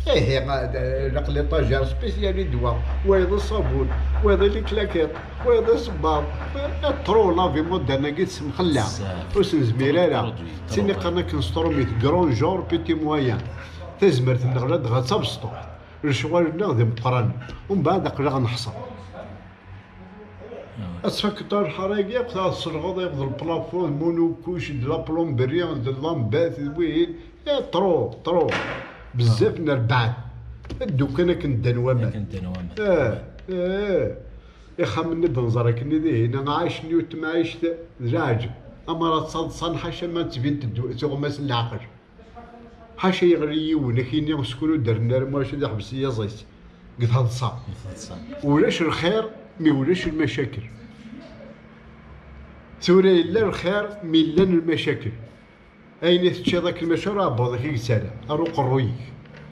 ايه لاق l'étagère spéciale دوا ويض الصابون ويض les claquettes ويض الصباط. trop la vie moderne كي تسمخلع وسنزمير لا سيني قرنا كنستروميت grand genre petit moyen تزمرت النغلاد غتبسطو الشغل ذي مقرن ومن بعد قلا غنحصل تفكر الحرايق تصرغوض يغض ال plafond monocouche de la plomberie de لامبات وين trop trop بزاف نربعت الدكان كندان ومان. كندان ومان. اه يا خا دنزرا كني ذي هنا عايش نيوت معايش العجب اما راه تصاد حاشا ما تبين تغمس العقل حاشا يغري يون كيني سكونو درنا مواش اللي حبس يا زيت قلت هاد الصا ولاش الخير mais ولاش المشاكل ثورة إلا الخير mais لان المشاكل. أين تشي ذاك المشروع بوضك يسالة أرو قرويك.